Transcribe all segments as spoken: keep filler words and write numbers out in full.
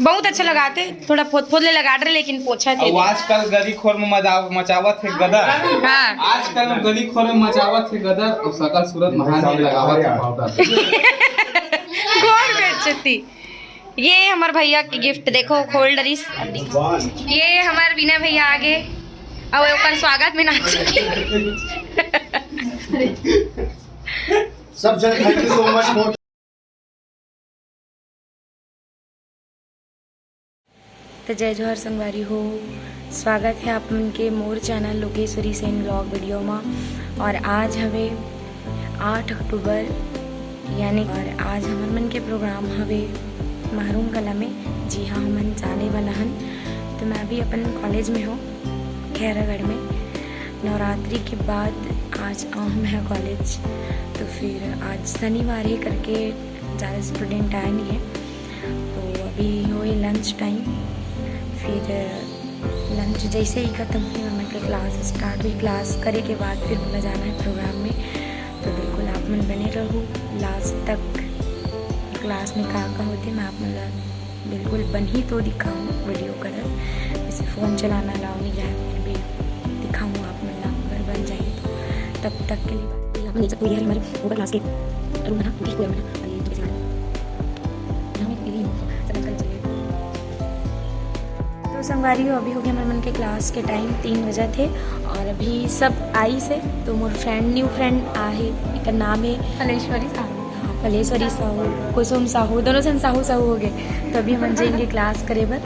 बहुत अच्छा लगाथे, थोड़ा फोद फोद ले लगा रहे, लेकिन पोछा थे। आजकल गली खोर में मजा-, मचावत हे गदर। हाँ। आजकल गली खोर में मचावत हे गदर, अउ सकल सूरत महान में लगावत हे पाउडर। गोड़ बेचती। ये हमर भैया के गिफ्ट देखो, खोल डरिस। ये हमर विनय भैया आगे, अउ ओकर स्वागत में नाच। सब जन, thank you so much for तो जय जोहार संगवारी हो, स्वागत है आप मन के मोर channel Lokeshwari Sen blog video मा। और आज हवे आठ अक्टूबर, यानी और आज हमर मन के प्रोग्राम हवे महरूम कला में। जी हाँ, हमन जाने वाला हन। तो मैं अभी अपन कॉलेज में हूँ, खैरागढ़ में। नवरात्रि के बाद आज आऊँ मैं कॉलेज, तो फिर आज शनिवार है करके ज़्यादा स्टूडेंट आए नहीं है। तो अभी होए लंच टाइम, फिर लंच जैसे ही खत्म हुई, मैं के क्लास स्टार्ट हुई। क्लास करे के बाद फिर मोला जाना है प्रोग्राम में। तो बिल्कुल आप मन बने रहू लास्ट तक। क्लास में का का होथे, मैं आप मन ला बिल्कुल बनही तो दिखाऊँ वीडियो करत। जैसे फ़ोन चलाना अलाउ नहीं है, फिर भी दिखाऊँ आप मन ला, अगर बन जाए तो। तब तक के लिए bye। आप मन देख सकते हो, ये हमारे ऊपर क्लास के रूम है ना, ठीक है, और ये तो तो संगवारी हो, अभी हो गया हमर मन के क्लास के टाइम, तीन बजे थे और अभी सब आइस हे। तो मोर फ्रेंड, न्यू फ्रेंड आ हे, एकर नाम है फलेश्वरी साहू। हाँ, फलेश्वरी साहू, कुसुम साहू, दोनों झन साहू साहू हो गए। तो अभी हमन जाएंगे क्लास करे बर।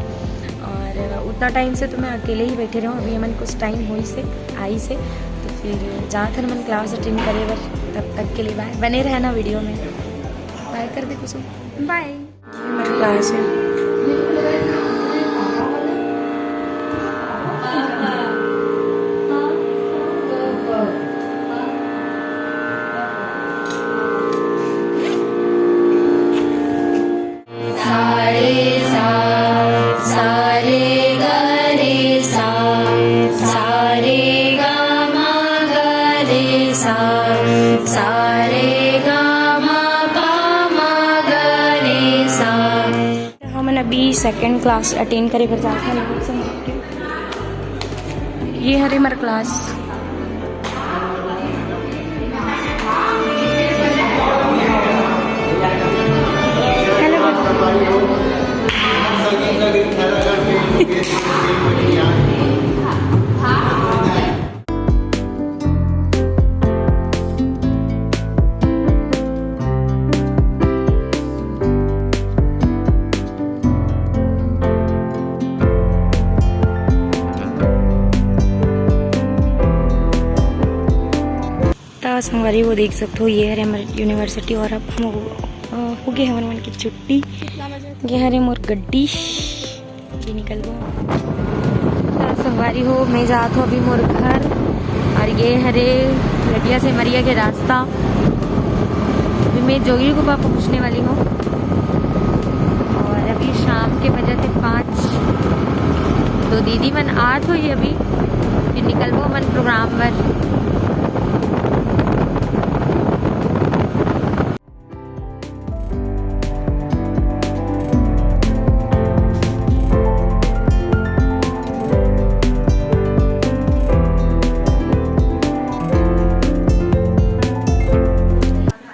और उतना टाइम से तो मैं अकेले ही बैठे रहूँ, अभी हमन कुछ टाइम होइस हे, आइस हे। तो फिर जात हन हमन क्लास अटेंड करे बर। तब तक के लिए बाय, बने रहना वीडियो में। बाय कर दे कुसुम। बाय। ये हमारी क्लास है। सारे सा, सारे ग रे सा, सारे गा मा ग रे सा, सारे गा मा पा मा ग रे सा। हमन अभी सेकंड क्लास अटेंड करे बर जात हन। ये हरे हमर क्लास। हेलो। त संगवारी हो देख सकत हो, ये हरे हमर यूनिवर्सिटी और अब हम, अ, हो गे हमर मन की छुट्टी। ये हरे मोर गड्डी, अभी निकलबो। त संगवारी हो, मैं जात हूँ अभी मोर घर और ये हरे लटिया से मरिया के रास्ता। अभी मैं जोगी गुफा पहुँचने वाली हूँ। और अभी शाम के बजे थे पाँच, तो दीदी मन आत होही अभी, फिर निकलबो हमन प्रोग्राम बर।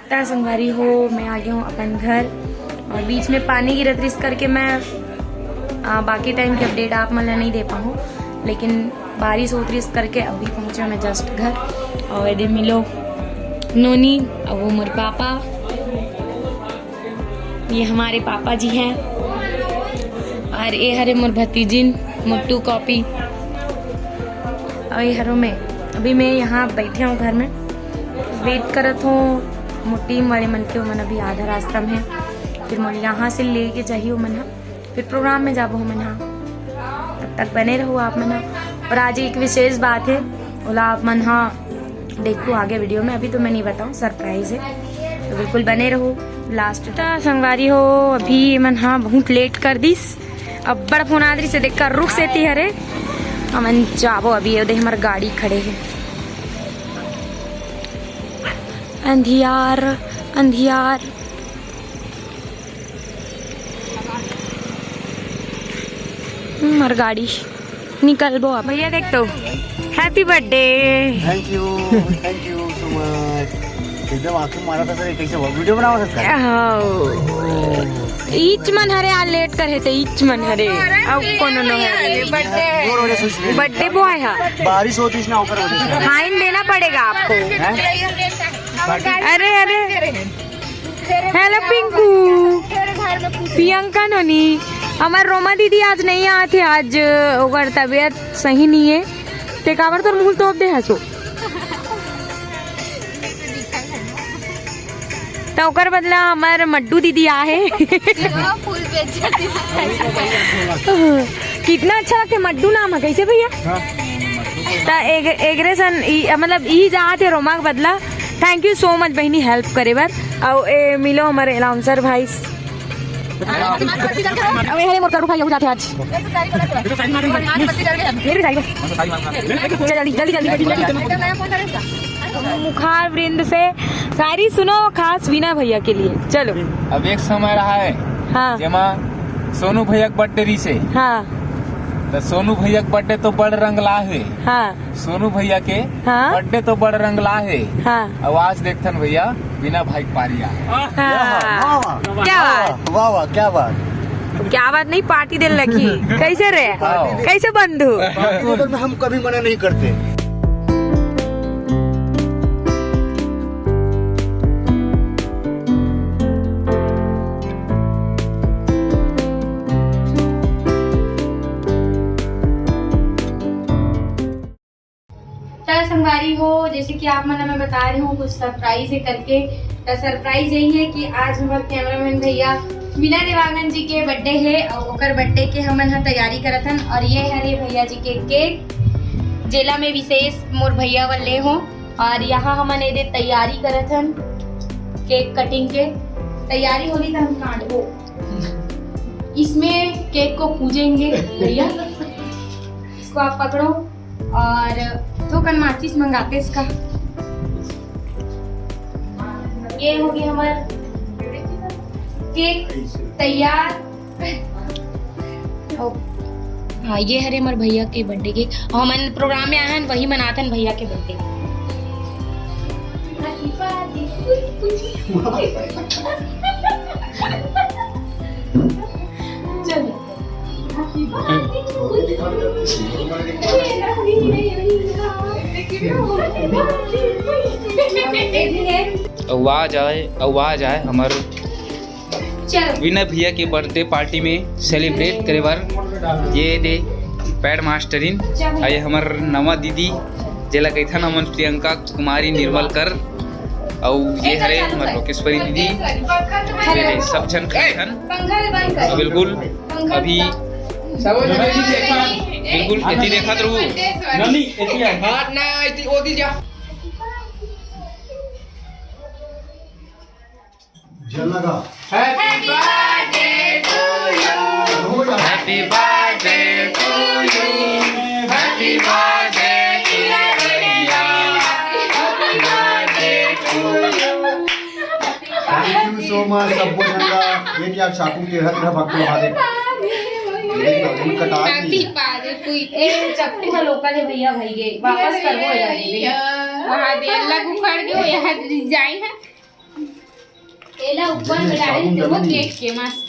त संगवारी हो, मैं आ गया हूँ अपन घर और बीच में पानी गिरत रिस करके मैं, आ, बाकी टाइम की अपडेट आप मन ला नहीं दे पाऊँ, लेकिन बारिश होत रिस करके अभी पहुँचे मैं जस्ट घर। और ये दे मिलो नोनी, और वो मोर पापा, ये हमारे पापा जी हैं, और ये हरे मोर भतीजिन मोटू कॉपी, और ये हरो मैं। अभी मैं यहाँ बैठे हूँ घर में, वेट करत हूँ मोर टीम वाले मन के, ओमन अभी आधा रास्ता में हैं। फिर मोर यहाँ से लेके जाही ओमन ह, फिर प्रोग्राम में जाबो हमन ह। तब तक बने रहू आप मन ह। और आज एक विशेष बात है, ओला आप मन ह देखो आगे वीडियो में, अभी तो मैं नहीं बताऊँ, सरप्राइज है, तो बिल्कुल बने रहू लास्ट। त संगवारी हो, अभी मन ह बहुत लेट कर दिस, अब्बड़ फोन आत रिस, देख कर रुक सेती हरे। हमन जाबो अभी, ये दे हमर गाड़ी खड़े है। अंधियार, अंधियार। हमार गाड़ी निकलबो अब। भैया देख तो, happy birthday। Thank you, thank you so much। एकदम आंखी मारा था सर, कैसे हुआ? वीडियो बनावा सकता है? हाँ। ईच मन हरे, आज लेट करे हे ते ईच मन हरे। अब कोनो नो हरे। बर्थडे बॉय हा। बारिश होती ना ऊपर। फाइन देना पड़ेगा आपको। अरे, अरे। हेलो पिंकू। प्रियंका नोनी, हमार रोमा दीदी आज नहीं आत हे, आज ओकर तबीयत सही नहीं है। ते काबर तोर मुंह तोप दे हसो? त ओकर बदला हमार मड्डू दीदी आहे। कितना अच्छा लगता है मड्डू नाम है, कैसे भैया? त एग-, एगरे सन ई, मतलब ई जात हे रोमा के बदला। Thank you so much बहिनी help करे बर। अउ ए मिलो हमारे अनाउंसर भाई। अबे हरे मोर करू खाई जाते आज। मेरे भी सारी। चल जल्दी, जल्दी, जल्दी, जल्दी। मुखार वृंद से सारी सुनो, खास वीना भैया के लिए। चलो। अब एक समय रहा है, हाँ। जेमा सोनू भैया के बर्थडे रही से। हाँ। तो सोनू भैया के बर्थडे तो बड़ रंग ला है। हाँ। सोनू भैया के हाँ। बर्थडे तो बड़ रंग ला है। हाँ। अब आज देखथन भैया, वीना भाई के पारी आ। हाँ। वाह, वाह। क्या बात? वाह, वाह, क्या बात? क्या बात नहीं, पार्टी दे लगी। कैसे रे? पार्टी दे। कैसे बंधु? पार्टी दे तो हम कभी मना नहीं करते। त संगवारी हो, जैसे कि आप मन ला मैं बता रही हूँ, कुछ सरप्राइज है करके। त सरप्राइज यही है कि आज हमारे कैमरामैन भैया मीना देवांगन जी के बर्थडे है और ओकर बर्थडे के हमन ह तैयारी करत हन। और ये हरे भैया जी के केक, जेला में विशेष मोर भैया बर ले हो। और यहाँ हमन एदे तैयारी करत हन केक कटिंग के। तैयारी होली त हम काटबो। इसमें केक को पूजेंगे भैया। इसको आप पकड़ो। और थोकन माचिस मंगाते इसका। ये हो गया हमारा केक तैयार। ओ, हाँ, ये हरे हमारे भैया के बर्थडे केक। और हमन प्रोग्राम में आए हैं, वही मनाते हैं भैया के बर्थडे। चलो। आवाज आए, आवाज आए हमर चलो। विनय भैया के बर्थडे पार्टी में सेलिब्रेट करे बर ये दे पैड मास्टरिन। चलो। आ ये हमर नवा दीदी, जेला कहिथन हमन प्रियंका कुमारी निर्मल कर, अउ ये हरे हमर लोकेश्वरी दीदी, ये सब झन खाथन। पंखा ले बंद कर। तो बिल्कुल पंखा अभी बंद कर। बिल्कुल एती देखत रहू। ननी, एती आ। हाथ ना, एती ओदी जा। जल लगा। Happy birthday to you। Happy birthday to you। Happy birthday to you। Happy birthday to you। Thank you so much, सबको झंडा। ये क्या चाकू के हर तरफ आपको मारे। देखो, इनका डाल दी। ए, चक्कू का लोकल है भैया, भाई, ये वापस कर वो यार। महादेव लग उखड़ गयो, यहाँ डिजाइन है। एला ऊपर में डाले, देखो केक के मस्त।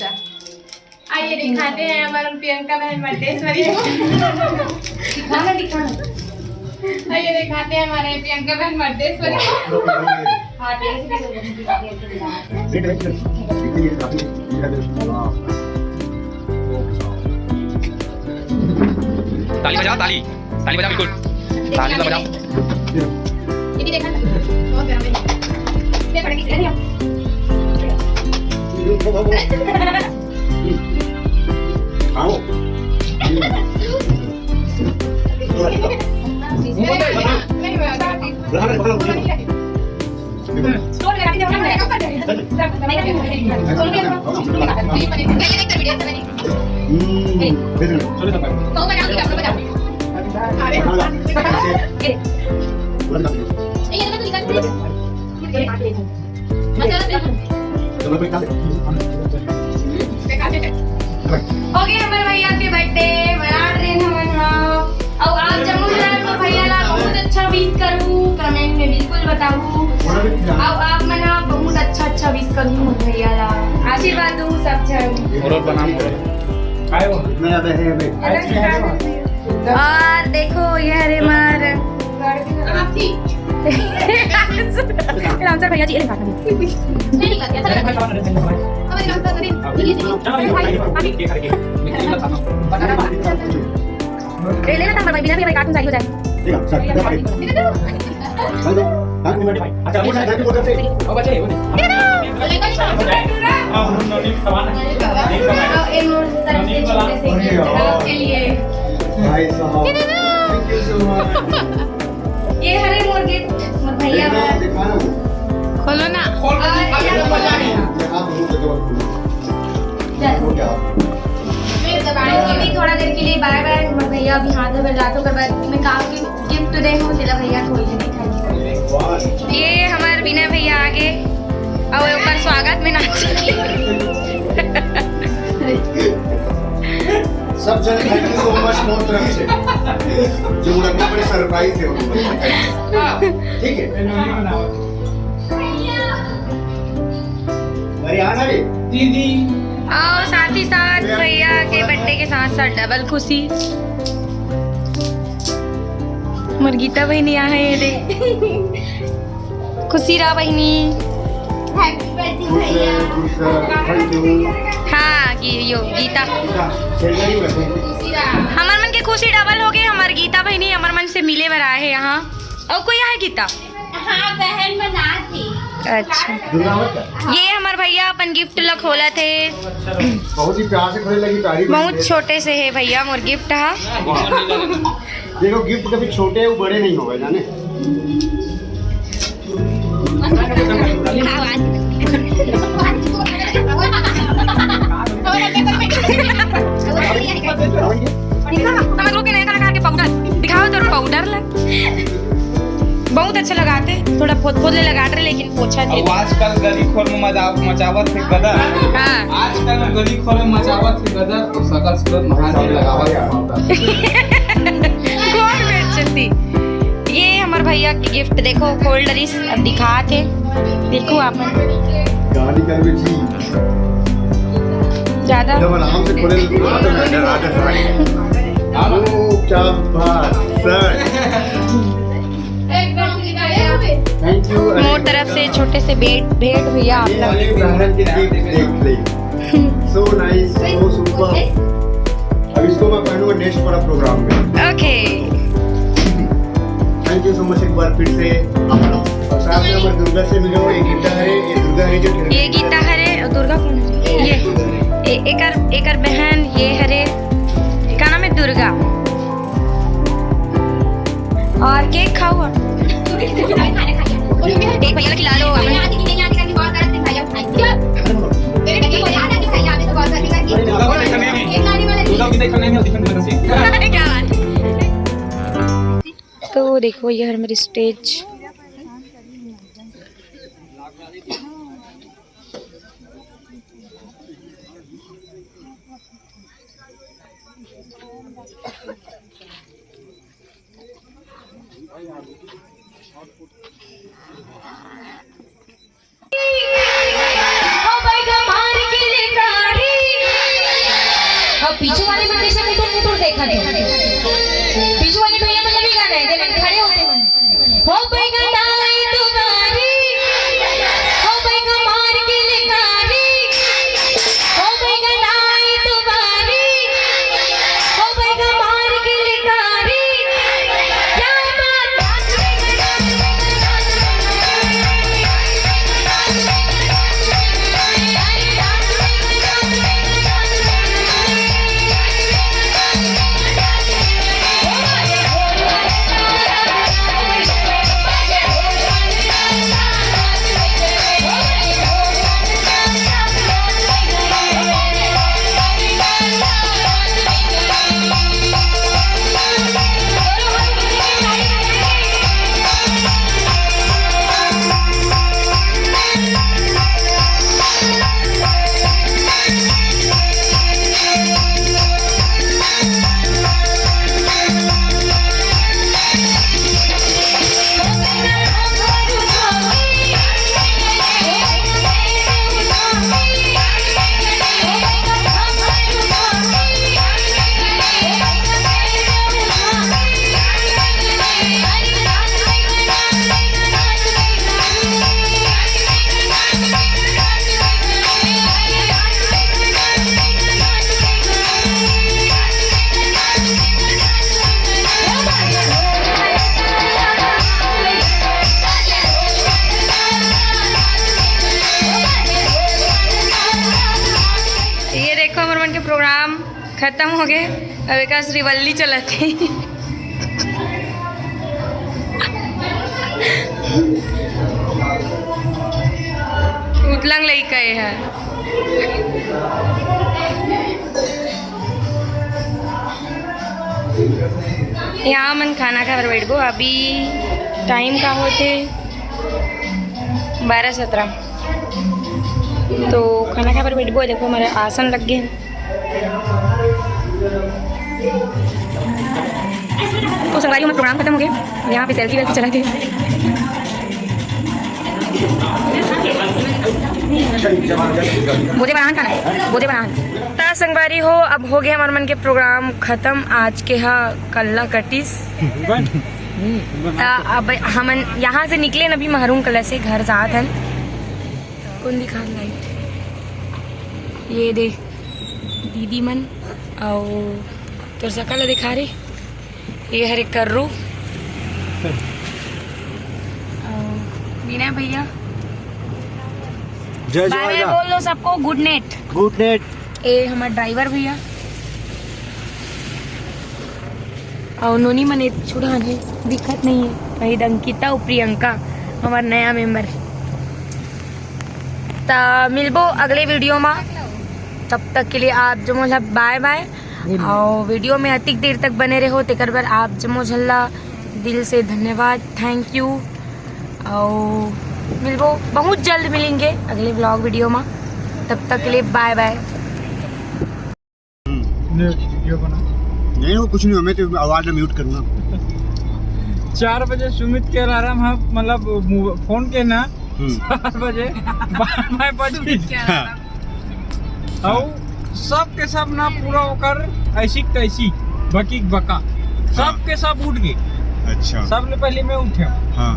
आइए दिखाते हैं हमारे प्रियंका बहन मटेश्वरी को। दिखाना, दिखाना। आइए दिखाते हैं हमारे प्रियंका बहन मटेश्वरी को। हाँ, taste भी तो ताली बजाओ, ताली। ताली बजाओ, बिल्कुल। ताली ना बजाओ। ये भी देखा ना? बहुत गरम है। ले पड़ेगी, ले लिया। आओ। नहीं, नहीं, नहीं, नहीं। हो गए हमारे भैया के बर्थडे, हमारे अब आप मन ह बहुत अच्छा अच्छा विश करू मोर भैया ला, आशीर्वाद दू सब झन। मोर प्रणाम। और देखो ये हरे मार रामसर भैया जी, ये ले काट। ले लेना था, हमारे बिना भी हमारे कार्टून चालू हो जाए। भाई साहब, thank you so much। ये हरे मोर गिफ्ट, मोर भैया बर। खोलो ना। चल। अभी थोड़ा देर के लिए बाय बाय, मोर भैया अभी हाथ में जाते, ओकर बाद मैं काम की गिफ्ट दे हूँ तेला भैया खोल के दिखाई। ये हमार विनय भैया आगे, और ओकर स्वागत में नाच। सब जन thank you so much मोर तरफ से, जो मोर बड़े सरप्राइज थे। ठीक है। अरे आना रे दीदी। और साथ ही साथ भैया के बर्थडे के साथ साथ डबल खुशी। मोर गीता बहिनी आहे, ये देख। खुशी रहा बहिनी। Happy birthday भैया। खुश रहा, खुश रहा, thank you। हाँ, गी-, यो गीता। गीता, सेंटर ही बैठे हैं। हमर मन के खुशी डबल हो गई। हमर गीता बहिनी हमर मन से मिले बर आए हे यहाँ। और कोई आहे गीता? हाँ, बहन बना थी। अच्छा। दुर्गा माता। ये हमर भैया अपन गिफ्ट ला खोलत हे। बहुत ही प्यार से खोले लगी, तारीफ बहुत छोटे से है भैया मोर गिफ्ट हा। देखो, गिफ्ट कभी छोटे या बड़े नहीं होवे, जाने। समझ लो कि नया कलाकार के पाउडर दिखाओ, तो पाउडर ला बहुत अच्छा लगाते, थोड़ा फोत फोत ले लगात रहे, लेकिन पोछा दे। अब आजकल गली खोर में मजा-, मचावत है गदर। हाँ। आजकल गली खोर में मचावत है गदर, तो सकल सूरत महान के लगावत है पाउडर। गोर बेइज्जती। ये हमर भैया के गिफ्ट देखो, खोल डरिस, अब दिखात हे, देखो आप मन। गाड़ी कर भी जी। ज्यादा। जब आराम से खोले तो रात में रात है। ओ, क्या बात, सर। Thank you। मोर तरफ से छोटे से भेंट, भेंट भैया आप ये लोग। वाली बहन के गिफ्ट देख ले। So nice, so super। अब इसको मैं पहनूंगा नेक्स्ट वाला प्रोग्राम में। ओके। Thank you so much एक बार फिर से। और साथ में हमर दुर्गा से मिलो, ये गीता हरे, ये दुर्गा हरे जो ये गीता हरे, और दुर्गा कौन है? ये, ए-, एकर, एकर बहन, ये हरे, का नाम है? दुर्गा। और केक खाओ। एक भैया ला खिला लो अपन। क्या बात है। तो देखो, ये है मेरी स्टेज। अब पीछू वाले मन कैसे मुटुर मुटुर देखत हे। पीछू वाले भैया मन भी गाना है, जे मन खड़े होते मन। हो बैगन आई दुबारी, हो बैगन मार के लिकारी, हो बैगन आई दुबारी, हो बैगन मार के लिकारी। क्या बात। खत्म हो गए। अब एक श्रीवल्ली चलत हे। उतलंग लइका ए ह। यहाँ मन खाना खाए बर बैठबो। अभी टाइम का होथे? बारह सत्रह। तो खाना खाए बर बैठबो। देखो, हमारा आसन लग गए। तो संगवारी, हमारा प्रोग्राम खत्म हो गया। यहाँ पे सेल्फी वेल्फी चला के बोदे बनान खाना है, बोदे बनान। ता संगवारी हो, अब हो गया हमारे मन के प्रोग्राम खत्म। आज के हा कल्ला कटिस। ता अब हमन यहाँ से निकले न, अभी महरूम कला से घर जात हन। कौन दिखा लाइट? ये दे दीदी मन, अउ तोर सकल ला दिखा रे। ये हरे कर्रू, अउ मीना भैया। जय बाय बाय जवान। बोल दो सबको, गुड नाइट। गुड नाइट। ए हमार ड्राइवर भैया। अउ नोनी मन ए छुड़ान हे, दिखत नहीं है। वही अंकिता अउ प्रियंका, हमार नया मेंबर। ता मिलबो अगले वीडियो मा, तब तक के लिए आप जम्मो ला बाय बाय। अउ वीडियो में अतिक देर तक बने रहो, तेकर बर आप जम्मो झन ला दिल से धन्यवाद, थैंक यू। अउ मिलबो, बहुत जल्द मिलेंगे अगले व्लॉग वीडियो मा, तब तक के लिए बाय बाय। वीडियो बना। नहीं, वो कुछ नहीं हो, मैं तो आवाज म्यूट करूंगा। चार बजे सुमित के अलार्म है, मतलब फोन के ना, हम्म। चार बजे बाय बाय बज गई। हाँ। अउ सब के सब ना पूरा ओकर ऐसी तैसी, बकी बका, सब के सब उठ गए। अच्छा। सबले पहले मैं उठे। हाँ।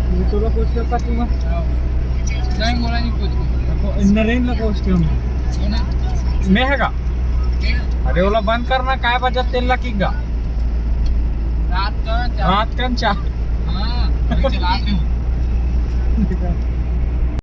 ये तो कुछ कर सकूंगा। नहीं बोला नहीं कुछ। नरेंद्र को उसके हम। मैं है का? अरे ओला बंद करना, काय बजत तेल लकीगा? रात का चार। रात का चार। हाँ, अभी चलाते हो।